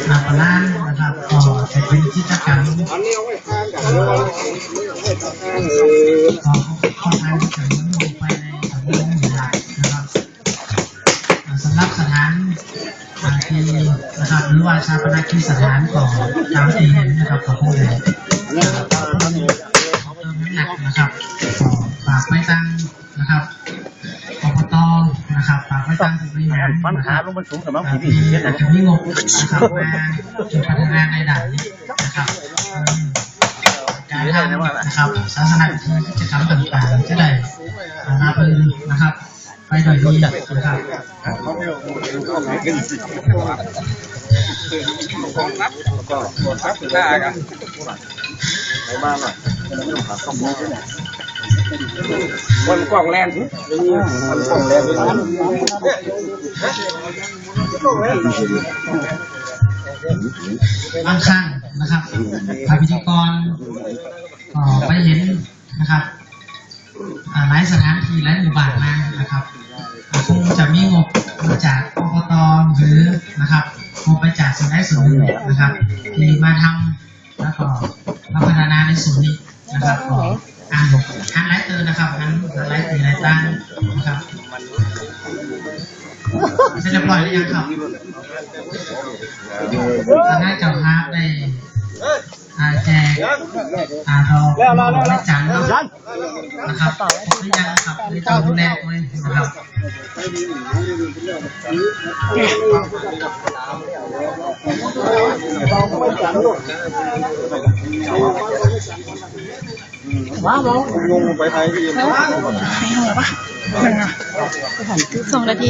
ອາ ປະມານນະຄັບ ກໍຈະເປັນກິດຈະກຳ ອັນນີ້ເອົາໄວ້ທາງ ຂອງ ຂອງທາງ ທີ່ຈະລົງໄປໃນສຳນັກງານໃຫຍ່ນະຄັບ. ອ່າ ສຳລັບສະຖານ ອ່າ ທີ່ນະຄັບ ຫຼືວ່າຊາປະນະກິດສະຖານຂອງຕາມທີ່ເຫັນນະຄັບ ກໍຄົງໄດ້ ອ່າ ເພີ່ມນ້ຳໜັກນະຄັບ ກໍຝາກໄປທາງນະຄັບ ອບຕ ນະຄັບ ຝາກໄປທາງຜູ້ບໍລິຫານນະຄັບ ທີ່ອາດຈະມີງົບນະຄັບ ມາເກັບພັດທະນາໃນດ້ານນີ້ນະຄັບ ການທາງນະຄັບ ສາສະໜະ ກິດຈະກຳຕ່າງໆ ຈະໄດ້ ອ່າ ລາບລື່ນນະຄັບ ໄປດ້ວຍດີນະຄັບ. ມັນກ້ອງແລ່ນ ມັນກ້ອງແລ່ນ ບາງຄັ້ງນະຄັບ ຖ້າພິທີກອນ ກໍໄປເຫັນນະຄັບ ອ່າ ຫຼາຍສະຖານທີ່ ຫຼາຍໝູ່ບ້ານມານະຄັບ ອ່າ ຄົງຈະມີງົບມາຈາກ ອບຕ ຫຼືນະຄັບ ງົບໄປຈາກສ່ວນໃດສ່ວນໜຶ່ງນະຄັບ ທີ່ມາທຳ ແລ້ວກໍມາພັດທະນາໃນສ່ວນນີ້ນະຄັບ ກໍ ອ່າ ງານຫຼາຍເຕີນນະຄັບ ງານ ງານຫຼາຍປີຫຼາຍຕານະຄັບ. ເສັດຮຽບຮ້ອຍຫຼືຍັງຄັບ? ຄະນະເຈົ້າພາບໄດ້ ອ່າ ແຈກ ອ່າ ດອກ ດອກໄມ້ຈັນເນາະ ນະຄັບ ຄົບຫຼືຍັງຄັບ? ໃຫ້ເຈົ້າດູແລໂດຍນະຄັບ. ສອງນາທີ.